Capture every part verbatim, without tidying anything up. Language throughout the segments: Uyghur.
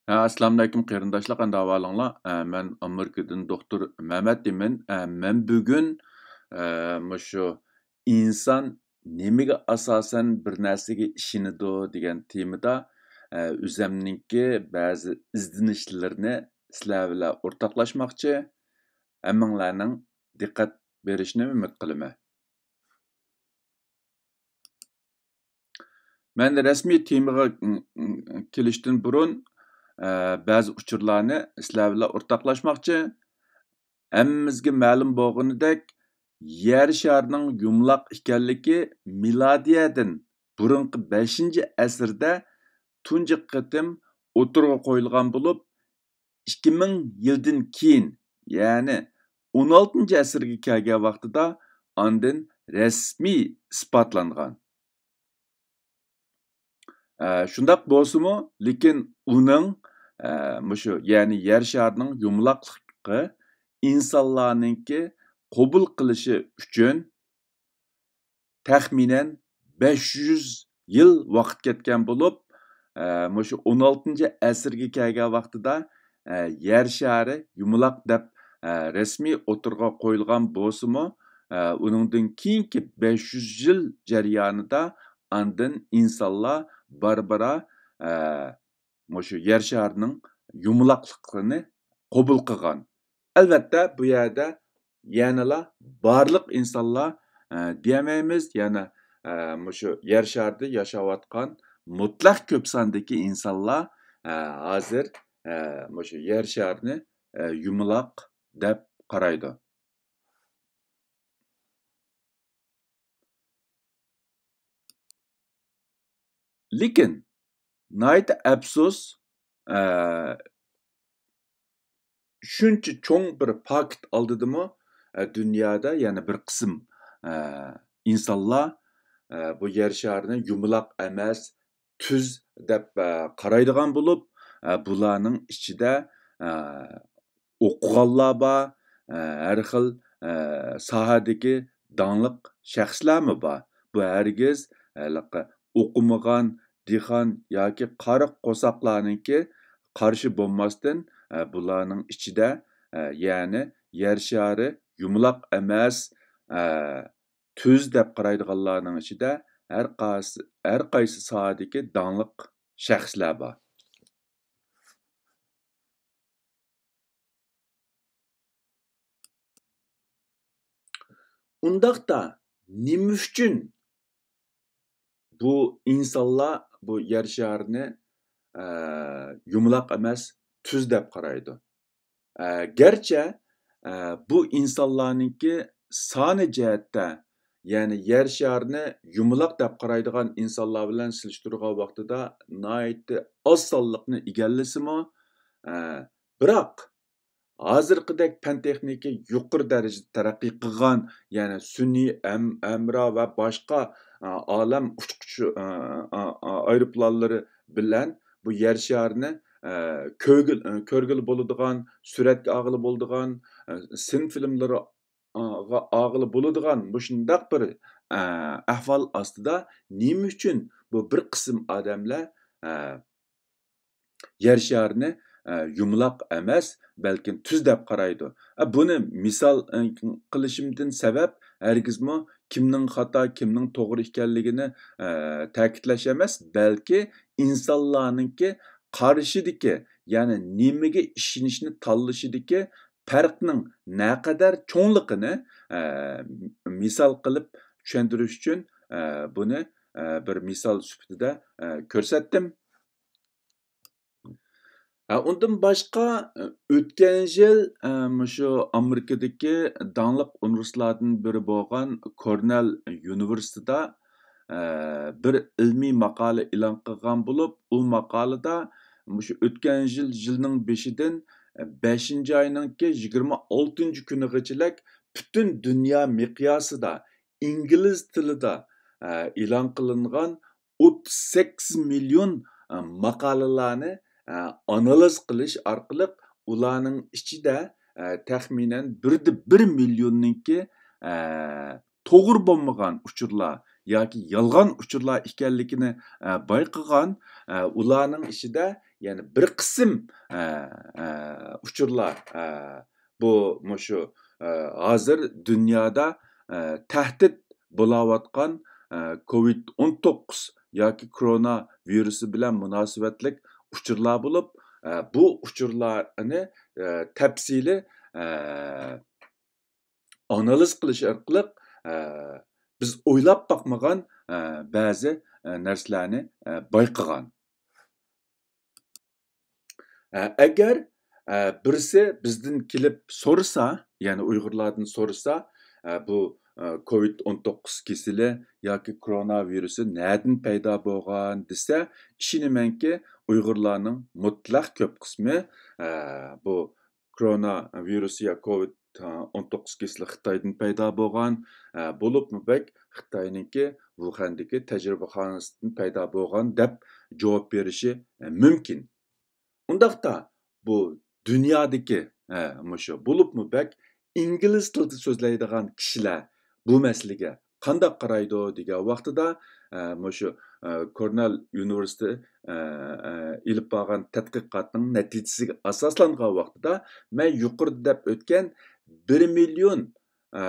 ھە، ئەسسالامۇئەلەيكۇم قېرىنداشلار، قانداق ئەھۋالىڭلار؟ ھە، مەن ئامېرىكىدىن دوختۇر مەمەت ئىمىن. ھە، مەن بۈگۈن، ھە، مۇشۇ ئىنسان نېمىگە ئاساسەن بىر نەرسىگە ئىشىنىدۇ دېگەن تېمىدا، ھە، ئۆزەمنىڭكى بەزى ئىزدىنىشلىرىنى سىلەر بىلەن ئورتاقلاشماقچى. ھەممىڭلارنىڭ دىققەت بېرىشىنى ئۈمىد قىلىمەن. مەن رەسمىي تېمىغا، م، م، كېلىشتىن بۇرۇن، ئە، بەزى ئۇچۇرلارنى سىلەر بىلەن ئورتاقلاشماقچى. ھەممىمىزگە مەلۇم بولغىنىدەك، يەر شارىنىڭ يۇمىلاق ئىكەنلىكى مىلادىيەدىن بۇرۇنقى بەشىنچى ئەسىردە تۇنجى قېتىم ئوتتۇرىغا قويۇلغان بولۇپ، ئىككى مىڭ يىلدىن كېيىن، يەنى ئون ئالتىنچى ئەسىرگە كەلگەن ۋاقتىدا ئاندىن رەسمىي ئىسپاتلانغان. ئە، شۇنداق بولسىمۇ، لېكىن ئۇنىڭ، ئە، مۇشۇ، يەنى يەر شارىنىڭ يۇمىلاقلىقى ئىنسانلارنىڭكى قوبۇل قىلىشى ئۈچۈن تەخمىنەن بەش يۈز يىل ۋاقىت كەتكەن بولۇپ، ئە، مۇشۇ ئون ئالتىنچى ئەسىرگە كەلگەن ۋاقتىدا، ئە، يەر شارى يۇمىلاق دەپ، ئە، رەسمىي ئوتتۇرىغا قويۇلغان بولسىمۇ، ئە، ئۇنىڭدىن كېيىنكى بەش يۈز يىل جەريانىدا ئاندىن ئىنسانلار بارا-بارا، ئە، مۇشۇ يەر شارىنىڭ يۇمىلاقلىقىنى قوبۇل قىلغان. ئەلۋەتتە، بۇ يەردە يەنىلا بارلىق ئىنسانلار، ئە، دېيەلمەيمىز، يەنە، ئە، مۇشۇ يەر شارىدا ياشاۋاتقان مۇتلەق كۆپ ساندىكى ئىنسانلار، ئە، ھازىر، ئە، مۇشۇ يەر شارىنى، ئە، يۇمىلاق دەپ قارايدۇ. لېكىن، ناھايىتى ئەپسۇس، ئە، شۇنچە چوڭ بىر پاكىت ئالدىدىمۇ، ئە، دۇنيادا يەنە بىر قىسىم، ئە، ئىنسانلار، ئە، بۇ يەر شارىنى يۇمىلاق ئەمەس، تۈز دەپ، ئە، قارايدىغان بولۇپ، ئە، بۇلارنىڭ ئىچىدە، ئە، ئوقۇغانلار بار، ئە، ھەر خىل، ئە، ساھەدىكى داڭلىق شەخسلەرمۇ بار. بۇ ھەرگىز ھېلىقى ئوقۇمىغان دېھقان ياكى قارا قورساقلارنىڭكى قارىشى بولماستىن، ئە، بۇلارنىڭ ئىچىدە، ئە، يەنى يەر شارى يۇمىلاق ئەمەس، ئە، تۈز دەپ قارايدىغانلارنىڭ ئىچىدە ھەر قايسى، ھەر قايسى ساھەدىكى داڭلىق شەخسلەر بار. ئۇنداقتا نېمە ئۈچۈن بۇ ئىنسانلار بۇ يەر شارىنى، ئە، يۇمىلاق ئەمەس، تۈز دەپ قارايدۇ؟ ئە، گەرچە، ئە، بۇ ئىنسانلارنىڭكى سانى جەھەتتە، يەنى يەر شارىنى يۇمىلاق دەپ قارايدىغان ئىنسانلار بىلەن سېلىشتۇرغان ۋاقتىدا ناھايىتى ئاز سانلىقنى ئىگىلىسىمۇ، ئە، بىراق ھازىرقىدەك پەن تېخنىكا يۇقىرى دەرىجىدە تەرەققىي قىلغان، يەنى سۈنئىي ھەم-، ھەمراھ ۋە باشقا، ئا، ئالەم ئۇچقۇچ، ئا، ئا، ئا، ئايروپىلانلىرى بىلەن بۇ يەر شارىنى، ئا، كۆرگىلى، ئا، كۆرگىلى بولىدىغان، سۈرەتكە ئالغىلى بولىدىغان، ئا، سىن فىلىملىرى، ئا، غا ئالغىلى بولىدىغان مۇشۇنداق بىر، ئا، ئەھۋال ئاستىدا نېمە ئۈچۈن بۇ بىر قىسىم ئادەملەر، ئا، يەر شارىنى، ئە، يۇمىلاق ئەمەس، بەلكىم تۈز دەپ قارايدۇ. ئە، بۇنى مىسال، ئە، قىلىشىمدىن سەۋەب ھەرگىزمۇ كىمنىڭ خاتا، كىمنىڭ توغرا ئىكەنلىكىنى، ئە، تەكىتلەش ئەمەس، بەلكى ئىنسانلارنىڭكى قارىشىدىكى، يەنى نېمىگە ئىشىنىشنى تاللىشىدىكى پەرقنىڭ نەقەدەر چوڭلۇقىنى، ئە، مىسال قىلىپ چۈشەندۈرۈش ئۈچۈن، ئە، بۇنى، ئە، بىر مىسال سۈپىتىدە، ئە، كۆرسەتتىم. ھە، ئۇندىن باشقا، ئۆتكەن يىل، ئە، مۇشۇ ئامېرىكىدىكى داڭلىق ئۇنىۋېرسىتېتلاردىن بىرى بولغان كورنېل يۇنىۋېرسىتېتىدا، ئە، بىر ئىلمىي ماقالە ئېلان قىلغان بولۇپ، ئۇ ماقالىدە مۇشۇ ئۆتكەن يىل، يىلنىڭ بېشىدىن، ئە، بەشىنچى ئاينىڭكى يىگىرمە ئالتىنچى كۈنىغىچىلىك پۈتۈن دۇنيا مىقياسىدا ئىنگلىز تىلىدا، ئە، ئېلان قىلىنغان ئوتتۇز سەككىز مىليون، ئە، ماقالىلارنى، ئە، ئانالىز قىلىش ئارقىلىق ئۇلارنىڭ ئىچىدە، ئە، تەخمىنەن بىردە بىر مىليوننىڭكى، ئە، توغرا بولمىغان ئۇچۇرلار، ياكى يالغان ئۇچۇرلار ئىكەنلىكىنى، ئە، بايقىغان، ئە، ئۇلارنىڭ ئىچىدە يەنە بىر قىسىم، ئە، ئە، ئۇچۇرلار، ئە، بۇ مۇشۇ، ئە، ھازىر دۇنيادا، ئە، تەھدىت بولاۋاتقان، ئە، كوۋىد ئون توققۇز ياكى كورونا ۋىرۇسى بىلەن مۇناسىۋەتلىك ئۇچۇرلار بولۇپ، ئە، بۇ ئۇچۇرلارنى، ئە، تەپسىلىي، ئە، ئانالىز قىلىش ئارقىلىق، ئە، بىز ئويلاپ باقمىغان، ئە، بەزى، ئە، نەرسىلەرنى، ئە، بايقىغان. ئە، ئەگەر، ئە، بىرسى بىزدىن كېلىپ سورىسا، يەنى ئۇيغۇرلاردىن سورىسا، ئە، بۇ، ئە، كوۋىد ئون توققۇز كېسىلى ياكى كورونا ۋىرۇسى نەدىن پەيدا بولغان دېسە، ئىشىنىمەنكى، ئۇيغۇرلارنىڭ مۇتلەق كۆپ قىسمى، ئە، بۇ كورونا ۋىرۇسى يا كوۋىد ئون توققۇز كېسىلى خىتايدىن پەيدا بولغان، ئە، بولۇپمۇ بەك خىتاينىڭكى ۋۇخەندىكى تەجرىبىخانىسىدىن پەيدا بولغان دەپ جاۋاب بېرىشى، ئە، مۇمكىن. ئۇنداقتا بۇ دۇنيادىكى، ئە، مۇشۇ بولۇپمۇ بەك ئىنگلىز تىلىدا سۆزلەيدىغان كىشىلەر بۇ مەسىلىگە قانداق قارايدۇ دېگەن ۋاقتىدا، ئە، مۇشۇ، ئە، كورنېل ئۇنىۋېرسىتېتى، ئە، ئە، ئېلىپ بارغان تەتقىقاتنىڭ نەتىجىسىگە ئاساسلانغان ۋاقتىدا، مەن يۇقىرىدا دەپ ئۆتكەن بىر مىليون، ئە،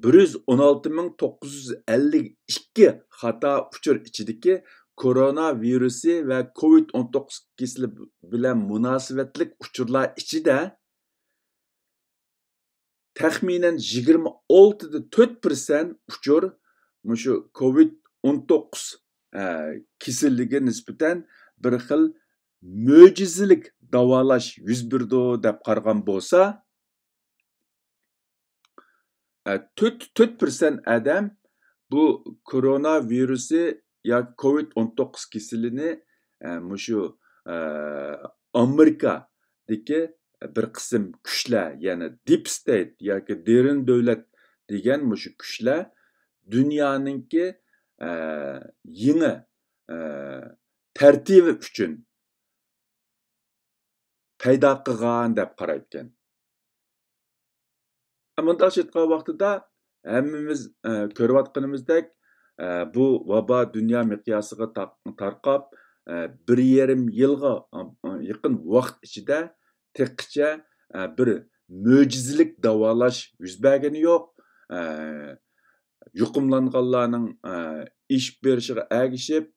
بىر يۈز ئون ئالتە مىڭ توققۇز يۈز ئەللىك ئىككى خاتا ئۇچۇر ئىچىدىكى كورونا ۋىرۇسى ۋە كوۋىد ئون توققۇز كېسىلى بىلەن مۇناسىۋەتلىك ئۇچۇرلار ئىچىدە، تەخمىنەن يىگىرمە ئالتە دە تۆت پىرسەنت ئۇچۇر مۇشۇ كوۋىد ئون توققۇز، ئە، كېسەللىكىگە نىسبەتەن بىر خىل مۆجىزىلىك داۋالاش يۈز بېرىدۇ دەپ قارىغان بولسا، ئە، تۆت، تۆت پىرسەنت ئادەم بۇ كورونا ۋىرۇسى ياكى كوۋىد ئون توققۇز كېسىلىنى، ئە، مۇشۇ، ئە، ئامېرىكادىكى بىر قىسىم كۈچلەر، يەنى دىپ ستېيت ياكى دېرىن دۆلەت دېگەن مۇشۇ كۈچلەر دۇنيانىڭكى، ئە، يېڭى، ئە، تەرتىپى ئۈچۈن پەيدا قىلغان دەپ قارايدىكەن. مۇنداق ئېيتقان ۋاقتىدا ھەممىمىز، ئە، كۆرۈۋاتقىنىمىزدەك، ئە، بۇ ۋابا دۇنيا مىقياسىغا تا-، تارقاپ، ئە، بىر يېرىم يىلغا، ئە، يېقىن ۋاقىت ئىچىدە تېخىچە، ئە، بىر مۆجىزىلىك داۋالاش يۈز بەرگىنى يوق. ئە، يۇقۇملانغانلارنىڭ، ئە، ئېشىپ بېرىشىغا ئەگىشىپ،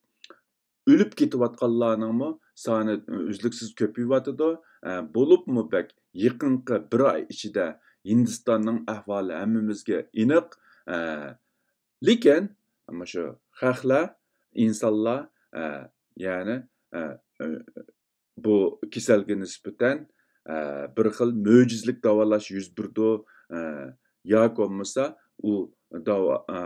ئۆلۈپ كېتىۋاتقانلارنىڭمۇ سانى ئۈزلۈكسىز كۆپىيىۋاتىدۇ. ئە، بولۇپمۇ بەك يېقىنقى بىر ئاي ئىچىدە ھىندىستاننىڭ ئەھۋالى ھەممىمىزگە ئېنىق. ئە، لېكىن مۇشۇ خەقلەر، ئىنسانلار، ئە، يەنى، ئە، ئە، بۇ كېسەلگە نىسبەتەن، ئە، بىر خىل مۆجىزىلىك داۋالاش يۈز بېرىدۇ، ئە، ياكى بولمىسا ئۇ داۋا-، ئە،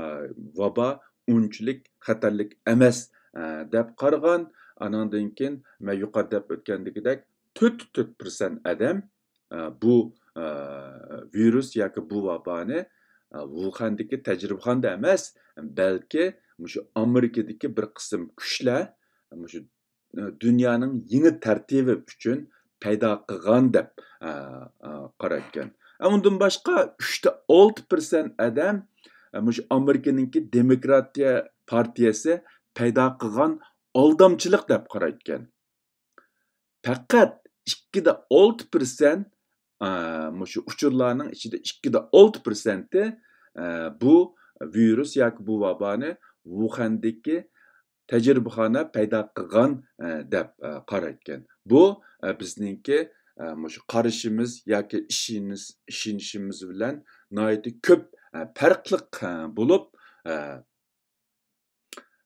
ۋابا ئۇنچىلىك خەتەرلىك ئەمەس، ئە، دەپ قارىغان. ئانىڭدىن كېيىن مەن يۇقىرىدا دەپ ئۆتكەندىكىدەك تۆت، تۆت پىرسەنت ئادەم، ئە، بۇ، ئە، ۋىرۇس ياكى بۇ ۋابانى، ئە، ۋۇخەندىكى تەجرىبىخانىدا ئەمەس، بەلكى مۇشۇ ئامېرىكىدىكى بىر قىسىم كۈچلەر مۇشۇ دۇنيانىڭ يېڭى تەرتىپى ئۈچۈن پەيدا قىلغان دەپ، ئە، ئە، قارايدىكەن. ئە، ئۇندىن باشقا ئۈچتە ئالتە پىرسەنت ئادەم، ئە، مۇشۇ ئامېرىكىنىڭكى دېموكراتىيە پارتىيەسى پەيدا قىلغان ئالدامچىلىق دەپ قارايدىكەن. پەقەت ئىككىدە ئالتە پىرسەنت، ئە، مۇشۇ ئۇچۇرلارنىڭ ئىچىدە ئىككىدە ئالتە پىرسەنتى، ئە، بۇ ۋىرۇس ياكى بۇ ۋابانى ۋۇخەندىكى تەجرىبىخانا پەيدا قىلغان، ئە، دەپ، ئە، قارايدىكەن. بۇ، ئە، بىزنىڭكى، ئە، مۇشۇ قارىشىمىز ياكى ئىشىنىش-، ئىشىنىشىمىز بىلەن ناھايىتى كۆپ، ئە، پەرقلىق، ئە، بولۇپ، ئە،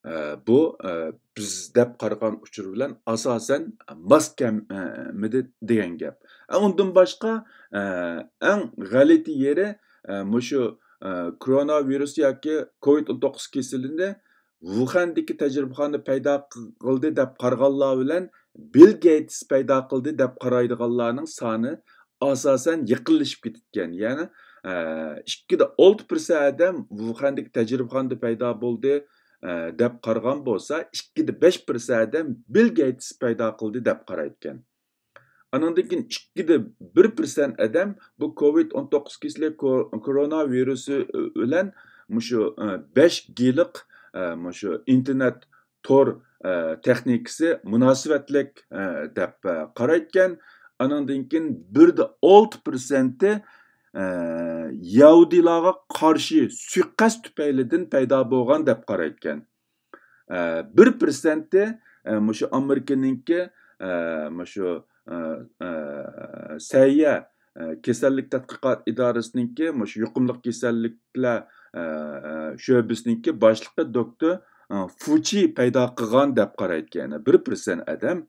ئە، بۇ، ئە، بىز دەپ قارىغان ئۇچۇر بىلەن ئاساسەن ماس كەلمىدى دېگەن گەپ. ئە، ئۇندىن باشقا، ئە، ئەڭ غەلىتە يېرى، ئە، مۇشۇ، ئە، كورونا ۋىرۇسى ياكى كوۋىد ئون توققۇز كېسىلىنى ۋۇخەندىكى تەجرىبىخانا پەيدا قىلدى دەپ قارىغانلار بىلەن بىل گېيتس پەيدا قىلدى دەپ قارايدىغانلارنىڭ سانى ئاساسەن يېقىنلىشىپ كېتىدىكەن. يەنى، ئە، ئىككىدە ئالتە پىرسەنت ئادەم ۋۇخەندىكى تەجرىبىخانىدا پەيدا بولدى، ئە، دەپ قارىغان بولسا، ئىككىدە بەش پىرسەنت ئادەم بىل گېيتس پەيدا قىلدى دەپ قارايدىكەن. ئانىڭدىن كېيىن ئىككىدە بىر پىرسەنت ئادەم بۇ كوۋىد ئون توققۇز كېسىلى، كو-، كورونا ۋىرۇسى بىلەن مۇشۇ، ئە، بەش گلىق، ئە، مۇشۇ ئىنتېرنېت تور، ئە، تېخنىكىسى مۇناسىۋەتلىك، ئە، دەپ، ئە، قارايدىكەن. ئانىڭدىن كېيىن بىر دە ئالتە پىرسەنتى، ئە، يەھۇدىيلارغا قارشى سۇيىقەست تۈپەيلىدىن پەيدا بولغان دەپ قارايدىكەن. ئە، بىر پىرسەنتى، ئە، مۇشۇ ئامېرىكىنىڭكى، ئە، مۇشۇ، ئە، ئە، سەھىيە، ئە، كېسەللىك تەتقىقات ئىدارىسىنىڭكى مۇشۇ يۇقۇملۇق كېسەللىكلەر، ئە، ئە، شۆبىسىنىڭكى باشلىقى دوكتور، ئە، فۇچى پەيدا قىلغان دەپ قارايدىكەن. بىر پىرسەنت ئادەم،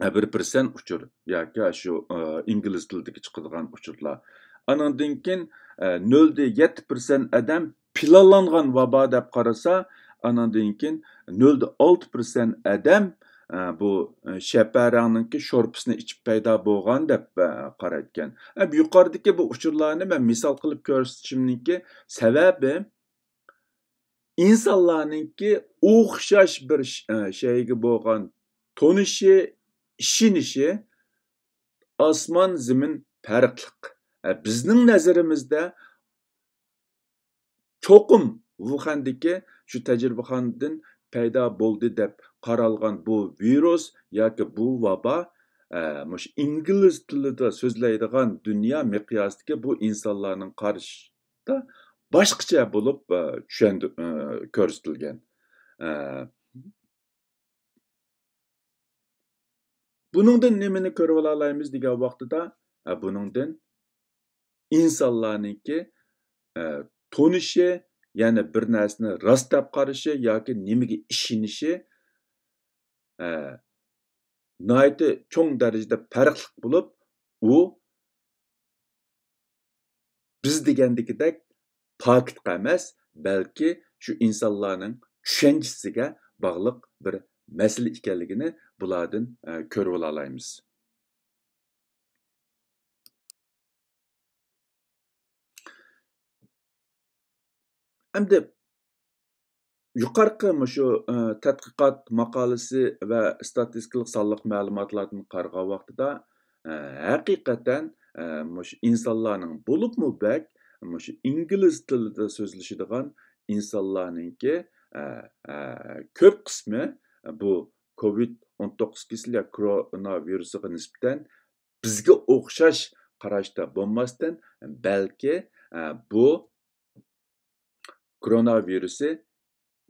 ئە، بىر پىرسەنت ئۇچۇر ياكى شۇ، ئە، ئىنگلىز تىلىدىكى چىقىدىغان ئۇچۇرلار. ئانىڭدىن كېيىن، ئە، نۆل دە يەتتە پىرسەنت ئادەم پىلانلانغان ۋابا دەپ قارىسا، ئانىڭدىن كېيىن نۆل دە ئالتە پىرسەنت ئادەم، ئە، بۇ، ئە، شەپەرەڭنىڭكى شورپىسىنى ئىچىپ پەيدا بولغان دەپ، ئە، قارايدىكەن. ئە، يۇقىرىدىكى بۇ ئۇچۇرلارنى مەن مىسال قىلىپ كۆرسىتىشىمنىڭكى سەۋەبى، ئىنسانلارنىڭكى ئوخشاش بىر ش-، ئە، شەيگە بولغان تونۇشى، ئىشىنىشى ئاسمان زېمىن پەرقلىق. ئە، بىزنىڭ نەزىرىمىزدە چوقۇم ۋۇخەندىكى شۇ تەجرىبىخانىدىن پەيدا بولدى دەپ قارالغان بۇ ۋىرۇس ياكى بۇ ۋابا، ئە، مۇشۇ ئىنگلىز تىلىدا سۆزلەيدىغان دۇنيا مىقياسىدىكى بۇ ئىنسانلارنىڭ قارىشىدا باشقىچە بولۇپ، ئە، چۈشەندۈ-، ئە، كۆرسىتىلگەن. ئە، بۇنىڭدىن نېمىنى كۆرۈۋالالايمىز دېگەن ۋاقتىدا، ئە، بۇنىڭدىن ئىنسانلارنىڭكى، ئە، تونۇشى، يەنى بىر نەرسىنى راست دەپ قارىشى ياكى نېمىگە ئىشىنىشى، ئە، ناھايىتى چوڭ دەرىجىدە پەرقلىق بولۇپ، ئۇ بىز دېگەندىكىدەك پاكىتقا ئەمەس، بەلكى شۇ ئىنسانلارنىڭ چۈشەنچىسىگە باغلىق بىر مەسىلە ئىكەنلىكىنى بۇلاردىن، ئە، كۆرۈۋالالايمىز. ئەمدى يۇقىرىقى مۇشۇ، ئە، تەتقىقات ماقالىسى ۋە ئىستاتىستىكىلىق سانلىق مەلۇماتلاردىن قارىغان ۋاقتىدا، ئە، ھەقىقەتەن، ئە، مۇشۇ ئىنسانلارنىڭ، بولۇپمۇ بەك مۇشۇ ئىنگلىز تىلىدا سۆزلىشىدىغان ئىنسانلارنىڭكى، ئە، ئە، كۆپ قىسمى بۇ كوۋىد ئون توققۇز كېسىلى يا كورونا ۋىرۇسىغا نىسبەتەن بىزگە ئوخشاش قاراشتا بولماستىن، بەلكى، ئە، بۇ كورونا ۋىرۇسى،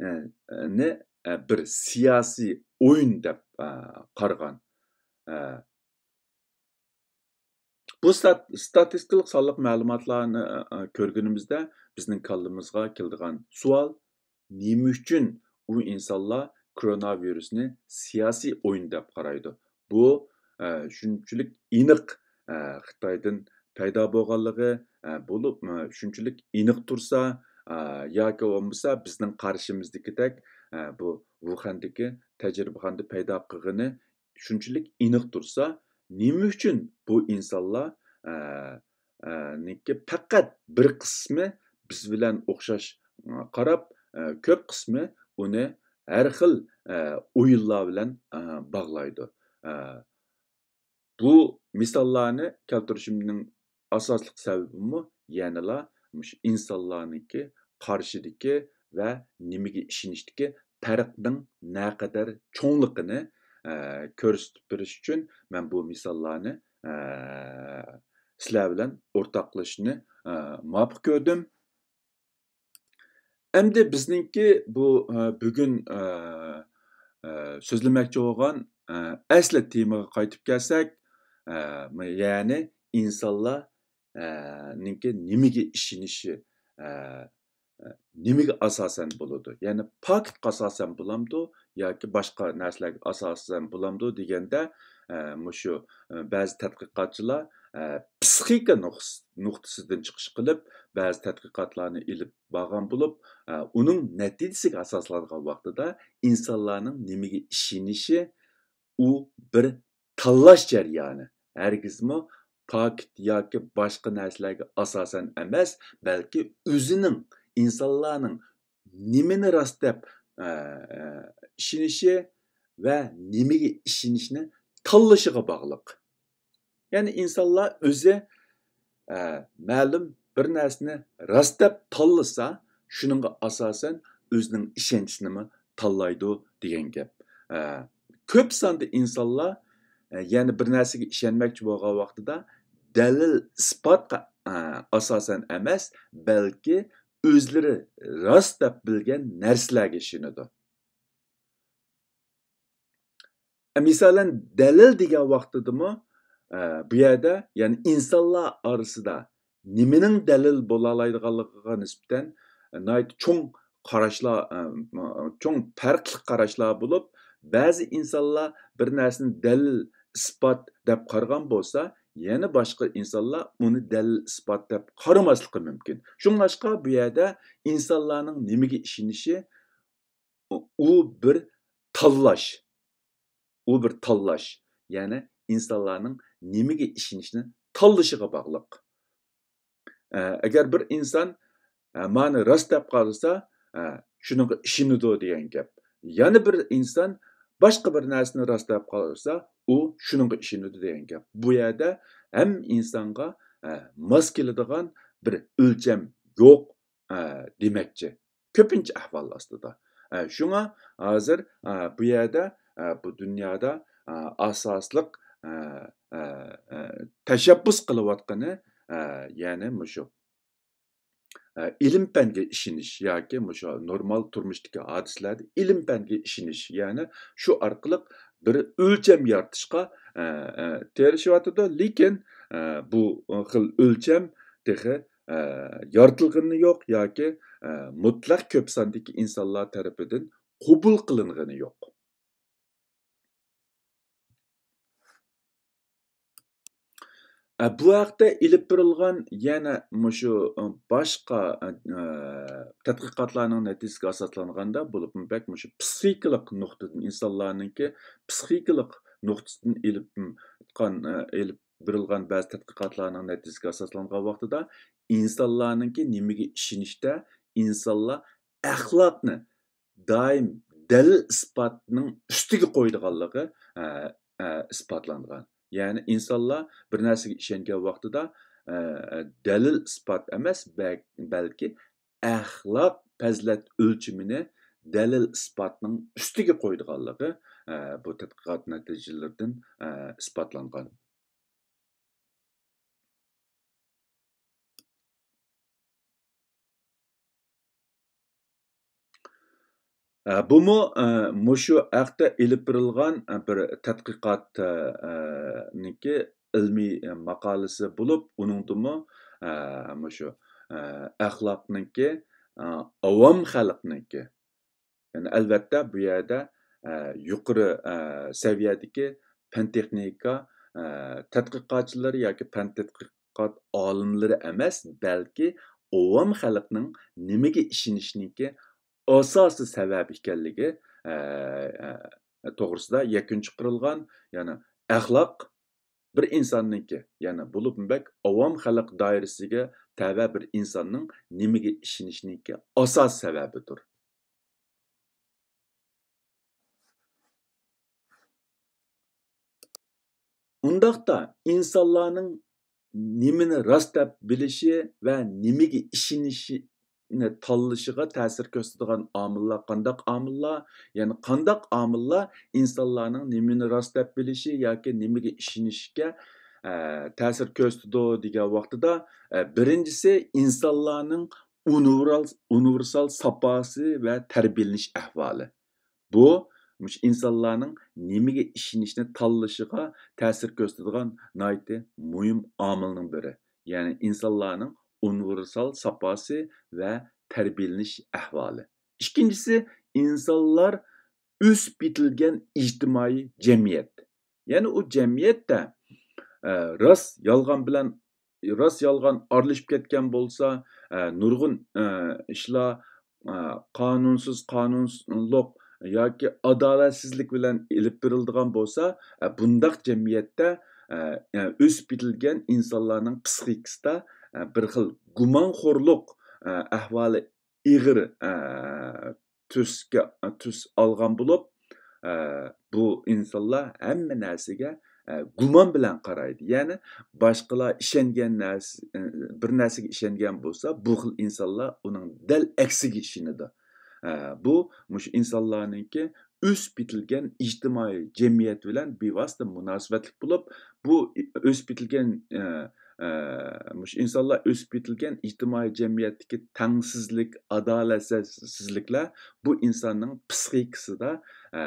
ئە، نى، ئە، بىر سىياسىي ئويۇن دەپ، ئە، قارىغان. ئە، بۇ ستات-، ستاتىستىكىلىق سانلىق مەلۇماتلارنى، ئە، ئە، كۆرگىنىمىزدە بىزنىڭ كاللىمىزغا كېلىدىغان سوئال، نېمە ئۈچۈن ئۇ ئىنسانلار كورونا ۋىرۇسنى سىياسىي ئويۇن دەپ قارايدۇ؟ بۇ، ئە، شۇنچىلىك ئېنىق، ئە، خىتايدىن پەيدا بولغانلىقى، ئە، بولۇپ، ئە، شۇنچىلىك ئېنىق تۇرسا، ئە، ياكى بولمىسا بىزنىڭ قارشىمىزدىكىدەك، ئە، بۇ ۋۇخەندىكى تەجرىبىخانىدا پەيدا قىلغىنى شۇنچىلىك ئېنىق تۇرسا، نېمە ئۈچۈن بۇ ئىنسانلار، ئە، ئە، نىڭكى پەقەت بىر قىسمى بىز بىلەن ئوخشاش، ئە، قاراپ، ئە، كۆپ قىسمى ئۇنى ھەر خىل، ئە، ئويۇنلار بىلەن، ئە، باغلايدۇ. ئە، بۇ مىساللارنى كەلتۈرۈشۈمنىڭ ئاساسلىق سەۋەبىمۇ يەنىلا مۇشۇ ئىنسانلارنىڭكى قارىشىدىكى ۋە نېمىگە ئىشىنىشتىكى پەرقنىڭ نەقەدەر چوڭلۇقىنى، ئە، كۆرسىتىپ بېرىش ئۈچۈن مەن بۇ مىساللارنى، ئە، سىلەر بىلەن ئورتاقلىشىشنى، ئە، مۇۋاپىق كۆردۈم. ئەمدى بىزنىڭكى بۇ، ئە، بۈگۈن، ئە، ئە، سۆزلىمەكچى بولغان، ئە، ئەسلى تېمىغا قايتىپ كەلسەك، ئە، يەنى ئىنسانلار، ئە، نىڭكى نېمىگە ئىشىنىشى، ئە، ئە، نېمىگە ئاساسەن بولىدۇ؟ يەنى پاكىتقا ئاساسەن بولامدۇ ياكى باشقا نەرسىلەرگە ئاساسەن بولامدۇ دېگەندە، ئە، مۇشۇ، ئە، بەزى تەتقىقاتچىلار، ئە، پسىخىكا نۇقس-، نۇقتىسىدىن چىقىش قىلىپ، بەزى تەتقىقاتلارنى ئېلىپ بارغان بولۇپ، ئە، ئۇنىڭ نەتىجىسىگە ئاساسلانغان ۋاقتىدا ئىنسانلارنىڭ نېمىگە ئىشىنىشى، ئۇ بىر تاللاش جەريانى. ھەرگىزمۇ پاكىت ياكى باشقا نەرسىلەرگە ئاساسەن ئەمەس، بەلكى ئۆزىنىڭ، ئىنسانلارنىڭ نېمىنى راست دەپ، ئە، ئىشىنىشى ۋە نېمىگە ئىشىنىشنى تاللىشىغا باغلىق. يەنى ئىنسانلار ئۆزى، ئە، مەلۇم بىر نەرسىنى راست دەپ تاللىسا، شۇنىڭغا ئاساسەن ئۆزىنىڭ ئىشەنچىسىنىمۇ تاللايدۇ دېگەن گەپ. ئە، كۆپ ساندا ئىنسانلار، ئە، يەنە بىر نەرسىگە ئىشەنمەكچى بولغان ۋاقتىدا دەلىل ئىسپاتقا، ئە، ئاساسەن ئەمەس، بەلكى ئۆزلىرى راست دەپ بىلگەن نەرسىلەرگە ئىشىنىدۇ. ئە، مىسالەن، دەلىل دېگەن ۋاقتىدىمۇ، ئە، بۇ يەردە، يەنى ئىنسانلار ئارىسىدا نېمىنىڭ دەلىل بولالايدىغانلىقىغا نىسبەتەن ناھايىتى چوڭ قاراشلار، ئە، چوڭ پەرقلىق قاراشلار بولۇپ، بەزى ئىنسانلار بىر نەرسىنى دەلىل، ئىسپات دەپ قارىغان بولسا، يەنە باشقا ئىنسانلار ئۇنى دەلىل، ئىسپات دەپ قارىماسلىقى مۇمكىن. شۇڭلاشقا بۇ يەردە ئىنسانلارنىڭ نېمىگە ئىشىنىشى ئۇ بىر تاللاش. ئۇ بىر تاللاش. يەنى ئىنسانلارنىڭ نېمىگە ئىشىنىشنى تاللىشىغا باغلىق. ئە، ئەگەر بىر ئىنسان، ئە، مانى راست دەپ قارىسا، ئە، شۇنىڭغا ئىشىنىدۇ دېگەن گەپ. يەنە بىر ئىنسان باشقا بىر نەرسىنى راست دەپ قارىسا، ئۇ شۇنىڭغا ئىشىنىدۇ دېگەن گەپ. بۇ يەردە ھەممە ئىنسانغا، ئە، ماس كېلىدىغان بىر ئۆلچەم يوق، ئە، دېمەكچى. كۆپىنچە ئەھۋال ئاستىدا. ئە، شۇڭا ھازىر، ئە، بۇ يەردە، ئە، بۇ دۇنيادا، ئە، ئاساسلىق، ئە، ئە، ئە، تەشەببۇس قىلىۋاتقىنى، ئە، يەنى مۇشۇ، ئە، ئىلىم-پەنگە ئىشىنىش ياكى مۇشۇ نورمال تۇرمۇشتىكى ھادىسىلەردە ئىلىم-پەنگە ئىشىنىش، يەنى شۇ ئارقىلىق بىر ئۆلچەم يارىتىشقا، ئە، ئە، تىرىشىۋاتىدۇ. لېكىن، ئە، بۇ خىل ئۆلچەم تېخى ئە، يارىتىلغىنى يوق ياكى، ئە، مۇتلەق كۆپ ساندىكى ئىنسانلار تەرىپىدىن قوبۇل قىلىنغىنى يوق. ئە، بۇ ھەقتە ئېلىپ بېرىلغان يەنە مۇشۇ، ئە، باشقا، ئە، تەتقىقاتلارنىڭ نەتىجىسىگە ئاساسلانغاندا، بولۇپمۇ بەك مۇشۇ پسىخىكىلىق نۇقتىدىن، ئىنسانلارنىڭكى پسىخىكىلىق نۇقتىسىدىن ئېلىپ، ئە، ئېلىپ بېرىلغان بەزى تەتقىقاتلارنىڭ نەتىجىسىگە ئاساسلانغان ۋاقتىدا، ئىنسانلارنىڭكى نېمىگە ئىشىنىشتە، ئىنسانلار ئەخلاقنى دائىم دەلىل-ئىسپاتنىڭ ئۈستىگە قويىدىغانلىقى، ئە، ئە، ئىسپاتلانغان. يەنى ئىنسانلار بىر نەرسىگە ئىشەنگەن ۋاقتىدا، ئە، دەلىل-ئىسپات ئەمەس، بەك-، بەلكى ئەخلاق پەزىلەت ئۆلچىمىنى دەلىل-ئىسپاتنىڭ ئۈستىگە قويىدىغانلىقى، ئە، بۇ تەتقىقات نەتىجىلىرىدىن، ئە، ئىسپاتلانغان. ئە، بۇمۇ، ئە، مۇشۇ ھەقتە ئېلىپ بېرىلغان، ئە، بىر تەتقىقات، ئە، ئە، نىڭكى ئىلمىي، ئە، ماقالىسى بولۇپ، ئۇنىڭدىمۇ، ئە، مۇشۇ، ئە، ئەخلاقنىڭكى، ئە، ئاۋام خەلقنىڭكى، يەنى ئەلۋەتتە، بۇ يەردە، ئە، يۇقىرى، ئە، سەۋىيەدىكى پەن-تېخنىكا، ئە، تەتقىقاتچىلىرى ياكى پەن تەتقىقات ئالىملىرى ئەمەس، بەلكى ئاۋام خەلقنىڭ نېمىگە ئىشىنىشىنىڭكى ئاساسىي سەۋەبى ئىكەنلىكى، ئە، ئە، توغرىسىدا يەكۈن چىقىرىلغان، يەنى ئەخلاق بىر ئىنساننىڭكى، يەنى بولۇپمۇ بەك ئاۋام خەلق دائىرىسىگە تەۋە بىر ئىنساننىڭ نېمىگە ئىشىنىشىنىڭكى ئاساسىي سەۋەبىدۇر. ئۇنداقتا ئىنسانلارنىڭ نېمىنى راست دەپ بىلىشى ۋە نېمىگە ئىشىنىشىنى تاللىشىغا تەسىر كۆرسىتىدىغان ئامىللار قانداق ئامىللار؟ يەنى قانداق ئامىللار ئىنسانلارنىڭ نېمىنى راست دەپ بىلىشى ياكى نېمىگە ئىشىنىشىگە، ئە، تەسىر كۆرسىتىدۇ دېگەن ۋاقتىدا، ئە، بىرىنچىسى ئىنسانلارنىڭ ئۇنىۋېرال-، ئۇنىۋېرسال ساپاسى ۋە تەربىيەلىنىش ئەھۋالى. بۇ، مۇشۇ ئىنسانلارنىڭ نېمىگە ئىشىنىشنى تاللىشىغا تەسىر كۆرسىتىدىغان ناھايىتى مۇھىم ئامىلنىڭ بىرى. يەنى ئىنسانلارنىڭ ئۇنىۋېرسال ساپاسى ۋە تەربىيەلىنىش ئەھۋالى. ئىككىنچىسى، ئىنسانلار ئۆسۈپ يېتىلگەن ئىجتىمائىي جەمئىيەت. يەنى ئۇ جەمئىيەتتە، ئە، راست، يالغان بىلەن راست يالغان ئارىلىشىپ كەتكەن بولسا، ئە، نۇرغۇن، ئە، ئىشلار، ئە، قانۇنسىز، قانۇنلۇق ياكى ئادالەتسىزلىك بىلەن ئېلىپ بېرىلىدىغان بولسا، ئە، بۇنداق جەمئىيەتتە، ئە، ئە، ئۆسۈپ يېتىلگەن ئىنسانلارنىڭ پسىخىكىسىدا، ئە، بىر خىل گۇمانخورلۇق، ئە، ئەھۋالى ئېغىر، ئە، تۈسكە، تۈس ئالغان بولۇپ، ئە، بۇ ئىنسانلار ھەممە نەرسىگە، ئە، گۇمان بىلەن قارايدۇ. يەنى باشقىلار ئىشەنگەن نەرسە، ئە، بىر نەرسىگە ئىشەنگەن بولسا، بۇ خىل ئىنسانلار ئۇنىڭ دەل ئەكسىگە ئىشىنىدۇ. ئە، بۇ مۇشۇ ئىنسانلارنىڭكى ئۆسۈپ يېتىلگەن ئىجتىمائىي جەمئىيەت بىلەن بىۋاسىتە مۇناسىۋەتلىك بولۇپ، بۇ ئۆسۈپ يېتىلگەن، ئە، ئە، مۇشۇ ئىنسانلار ئۆسۈپ يېتىلگەن ئىجتىمائىي جەمئىيەتتىكى تەڭسىزلىك، ئادالەتسىزلىكلەر بۇ ئىنساننىڭ پسىخىكىسىدا، ئە،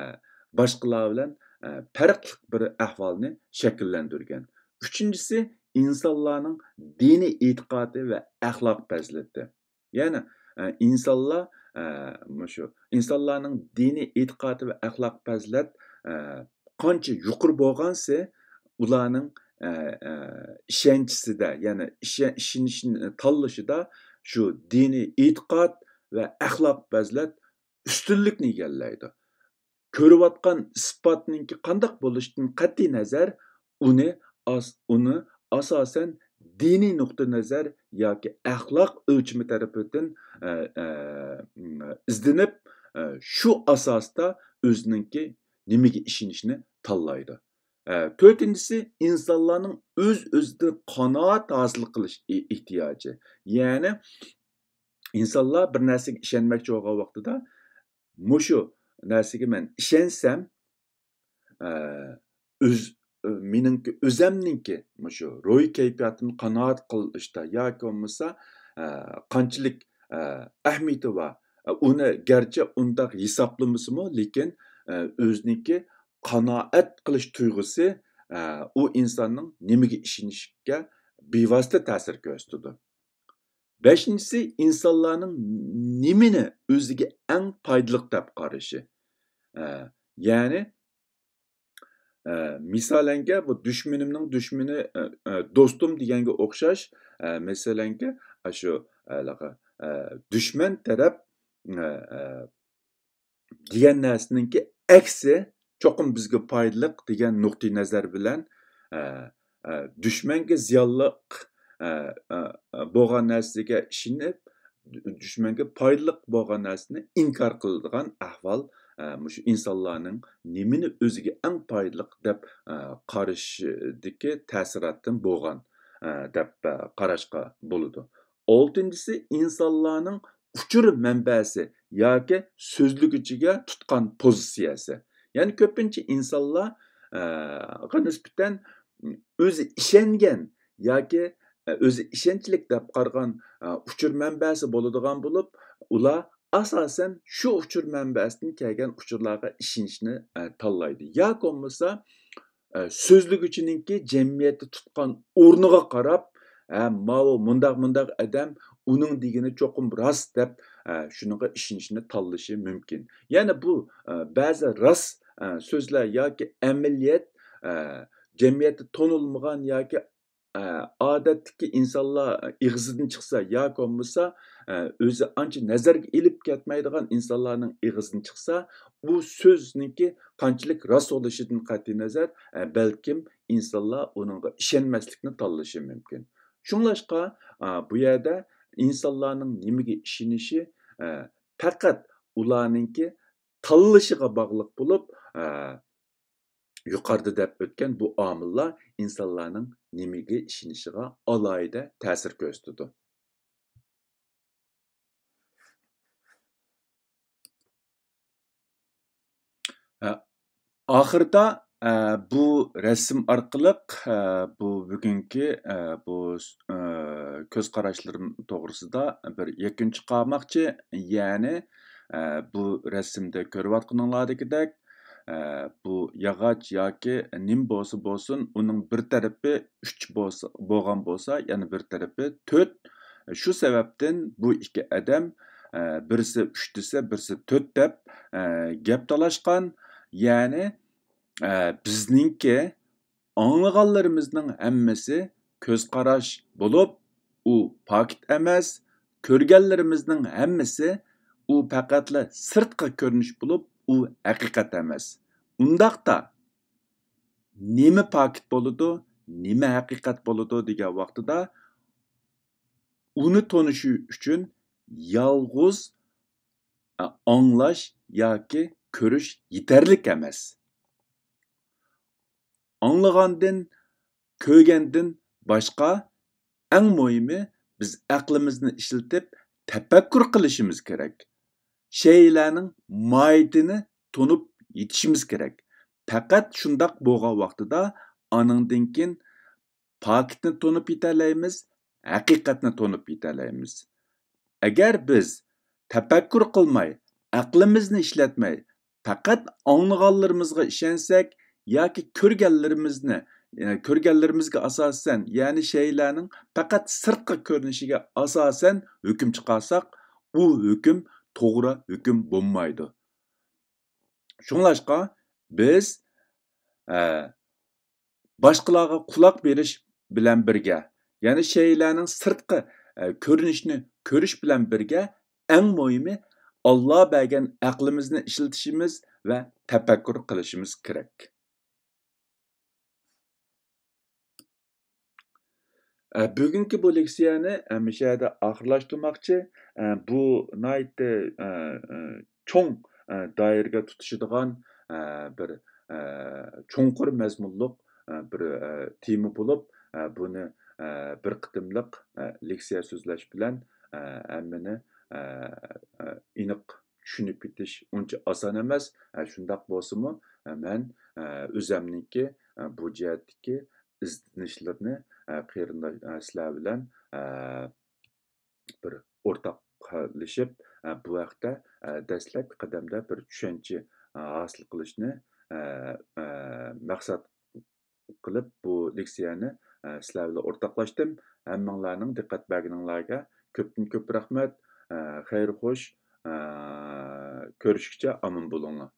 باشقىلار بىلەن، ئە، پەرقلىق بىر ئەھۋالنى شەكىللەندۈرگەن. ئۈچىنچىسى، ئىنسانلارنىڭ دىنىي ئېتىقادى ۋە ئەخلاق پەزىلىتى. يەنى، ئە، ئىنسانلار، ئە، مۇشۇ ئىنسانلارنىڭ دىنىي ئېتىقادى ۋە ئەخلاق پەزىلەت، ئە، قانچە يۇقىرى بولغانسېرى، ئۇلارنىڭ، ئە، ئە، ئىشەنچىسىدە، يەنى ئىشە-، ئىشىنىشنى تاللىشىدا شۇ دىنىي ئېتىقاد ۋە ئەخلاق پەزىلەت ئۈستۈنلۈكنى ئىگىلەيدۇ. كۆرۈۋاتقان ئىسپاتنىڭكى قانداق بولۇشىدىن قەتئىي نەزەر، ئۇنى ئاس-، ئۇنى ئاساسەن دىنىي نۇقتىئى نەزەر ياكى ئەخلاق ئۆلچىمى تەرىپىدىن، ئە، ئە، ئىزدىنىپ، ئە، شۇ ئاساستا ئۆزىنىڭكى نېمىگە ئىشىنىشنى تاللايدۇ. ئە، تۆتىنچىسى، ئىنسانلارنىڭ ئۆز-ئۆزىدىن قانائەت ھاسىل قىلىش ئې-، ئېھتىياجى. يەنى ئىنسانلار بىر نەرسىگە ئىشەنمەكچى بولغان ۋاقتىدا، مۇشۇ نەرسىگە مەن ئىشەنسەم، ئە، ئۆز، مېنىڭكى، ئۆزەمنىڭكى مۇشۇ روھىي كەيپىياتىمنى قانائەت قىلىشتا ياكى بولمىسا، ئە، قانچىلىك، ئە، ئەھمىيىتى بار. ئە، ئۇنى گەرچە ئۇنداق ھېسابلىمىسىمۇ، لېكىن، ئە، ئۆزىنىڭكى قانائەت قىلىش تۇيغۇسى، ئە، ئۇ ئىنساننىڭ نېمىگە ئىشىنىشىگە بىۋاسىتە تەسىر كۆرسىتىدۇ. بەشىنچىسى، ئىنسانلارنىڭ نېمىنى ئۆزىگە ئەڭ پايدىلىق دەپ قارىشى. ئە، يەنى، ئە، مىسالەنگە، بۇ دۈشمىنىمنىڭ دۈشمىنى، ئە، ئە، دوستۇم دېگەنگە ئوخشاش. ئە، مەسىلەنگە، ئاشۇ، ئە، ھېلىقى، ئە، دۈشمەن تەرەپ، ئە، ئە، دېگەن نەرسىنىڭكى ئەكسى چوقۇم بىزگە پايدىلىق دېگەن نۇقتىئى نەزەر بىلەن، ئە، ئە، دۈشمەنگە زىيانلىق، ئە، ئە، ئە، بولغان نەرسىگە ئىشىنىپ، دۈ-، دۈشمەنگە پايدىلىق بولغان نەرسىنى ئىنكار قىلىدىغان ئەھۋال، ئە، مۇشۇ ئىنسانلارنىڭ نېمىنى ئۆزىگە ئەڭ پايدىلىق دەپ، ئە، قارىشىدىكى تەسىراتتىن بولغان، ئە، دەپ، ئە، قاراشقا بولىدۇ. ئالتىنچىسى، ئىنسانلارنىڭ ئۇچۇر مەنبەسى ياكى سۆزلىگۈچىگە تۇتقان پوزىتسىيەسى. يەنى كۆپىنچە ئىنسانلار، ئە، غا نىسبەتەن ئۆزى ئىشەنگەن ياكى، ئە، ئۆزى ئىشەنچلىك دەپ قارىغان، ئە، ئۇچۇر مەنبەسى بولىدىغان بولۇپ، ئۇلار ئاساسەن شۇ ئۇچۇر مەنبەسىدىن كەلگەن ئۇچۇرلارغا ئىشىنىشنى، ئە، تاللايدۇ. ياكى بولمىسا، ئە، سۆزلىگۈچىنىڭكى جەمئىيەتتە تۇتقان ئورنىغا قاراپ، ھە، ماۋۇ مۇنداق، مۇنداق ئادەم، ئۇنىڭ دېگىنى چوقۇم راست دەپ، ئە، شۇنىڭغا ئىشىنىشنى تاللىشى مۇمكىن. يەنى بۇ، ئە، بەزى راست، ئە، سۆزلەر ياكى ئەمەلىيەت، ئە، جەمئىيەتتە تونۇلمىغان ياكى، ئە، ئادەتتىكى ئىنسانلار ئېغىزىدىن چىقسا ياكى بولمىسا، ئە، ئۆزى ئانچە نەزەرگە ئېلىپ كەتمەيدىغان ئىنسانلارنىڭ ئېغىزىدىن چىقسا، ئۇ سۆزنىڭكى قانچىلىك راست بولۇشىدىن قەتئىي نەزەر، ئە، بەلكىم ئىنسانلار ئۇنىڭغا ئىشەنمەسلىكنى تاللىشى مۇمكىن. شۇڭلاشقا، ئا، بۇ يەردە ئىنسانلارنىڭ نېمىگە ئىشىنىشى، ئە، پەقەت ئۇلارنىڭكى تاللىشىغا باغلىق بولۇپ، ئە، يۇقىرىدا دەپ ئۆتكەن بۇ ئامىللار ئىنسانلارنىڭ نېمىگە ئىشىنىشىغا ئالاھىدە تەسىر كۆرسىتىدۇ. ئە، ئاخىرىدا، ئە، بۇ رەسىم ئارقىلىق، ئە، بۇ بۈگۈنكى، ئە، بۇ، ئە، كۆز قاراشلىرىم توغرىسىدا بىر يەكۈن چىقارماقچى. يەنى، ئە، بۇ رەسىمدە كۆرۈۋاتقىنىڭلاردىكىدەك، ئە، بۇ ياغاچ ياكى نېمە بولسا بولسۇن، ئۇنىڭ بىر تەرىپى ئۈچ بولسا، بولغان بولسا، يەنە بىر تەرىپى تۆت. شۇ سەۋەبتىن بۇ ئىككى ئادەم، ئە، بىرسى ئۈچ دېسە، بىرسى تۆت دەپ، ئە، گەپ تالاشقان. يەنى، ئە، بىزنىڭكى ئاڭلىغانلىرىمىزنىڭ ھەممىسى كۆز قاراش بولۇپ، ئۇ پاكىت ئەمەس. كۆرگەنلىرىمىزنىڭ ھەممىسى ئۇ پەقەتلا سىرتقى كۆرۈنۈش بولۇپ، ئۇ ھەقىقەت ئەمەس. ئۇنداقتا، نېمە پاكىت بولىدۇ، نېمە ھەقىقەت بولىدۇ دېگەن ۋاقتىدا، ئۇنى تونۇش ئۈچۈن يالغۇز، ئە، ئاڭلاش ياكى كۆرۈش يېتەرلىك ئەمەس. ئاڭلىغاندىن، كۆرگەندىن باشقا، ئەڭ مۇھىمى، بىز ئەقلىمىزنى ئىشلىتىپ تەپەككۇر قىلىشىمىز كېرەك. شەيئىلەرنىڭ ماھىيىتىنى تونۇپ يېتىشىمىز كېرەك. پەقەت شۇنداق بولغان ۋاقتىدا ئانىڭدىن كېيىن پاكىتنى تونۇپ يېتەلەيمىز، ھەقىقەتنى تونۇپ يېتەلەيمىز. ئەگەر بىز تەپەككۇر قىلماي، ئەقلىمىزنى ئىشلەتمەي، پەقەت ئاڭلىغانلىرىمىزغا ئىشەنسەك ياكى كۆرگەنلىرىمىزنى، كۆرگەنلىرىمىزگە ئاساسەن، يەنى شەيئىلەرنىڭ پەقەت سىرتقى كۆرۈنۈشىگە ئاساسەن ھۆكۈم چىقارساق، ئۇ ھۆكۈم توغرا ھۆكۈم بولمايدۇ. شۇڭلاشقا بىز، ئە، باشقىلارغا قۇلاق بېرىش بىلەن بىرگە، يەنى شەيئىلەرنىڭ سىرتقى، ئە، كۆرۈنۈشىنى كۆرۈش بىلەن بىرگە، ئەڭ مۇھىمى، ئاللا بەرگەن ئەقلىمىزنى ئىشلىتىشىمىز ۋە تەپەككۇر قىلىشىمىز كېرەك. ئە، بۈگۈنكى بۇ لېكسىيەنى، ئە، مۇشۇ يەردە ئاخىرلاشتۇرماقچى. ئە، بۇ ناھايىتى، ئە، ئە، چوڭ، ئە، دائىرىگە تۇتىشىدىغان، ئە، بىر، ئە، چوڭقۇر مەزمۇنلۇق، ئە، بىر، ئە، تېما بولۇپ، ئە، بۇنى، ئە، بىر قېتىملىق، ئە، لېكسىيە سۆزلەش بىلەن، ئە، ھەممىنى، ئە، ئە، ئېنىق چۈشىنىپ كېتىش ئۇنچە ئاسان ئەمەس. ئە، شۇنداق بولسىمۇ، ئە، مەن، ئە، ئۆزەمنىڭكى، ئە، بۇ جەھەتتىكى ئىزدىنىشلىرىنى، ئە، قېرىنداش، ئە، سىلەر بىلەن، ئە، بىر ئورتاقلىشىپ، ئە، بۇ ھەقتە، ئە، دەسلەپكى قەدەمدە بىر چۈشەنچە، ئە، ھاسىل قىلىشنى، ئە، ئە، مەقسەت قىلىپ، بۇ لېكسىيەنى، ئە، سىلەر بىلەن ئورتاقلاشتىم. ھەممىڭلارنىڭ دىققەت بەرگىنىڭلارغا كۆپتىن كۆپ رەھمەت. ئە، خەير خوش. ئە، كۆرۈشكىچە ئامان بولۇڭلار.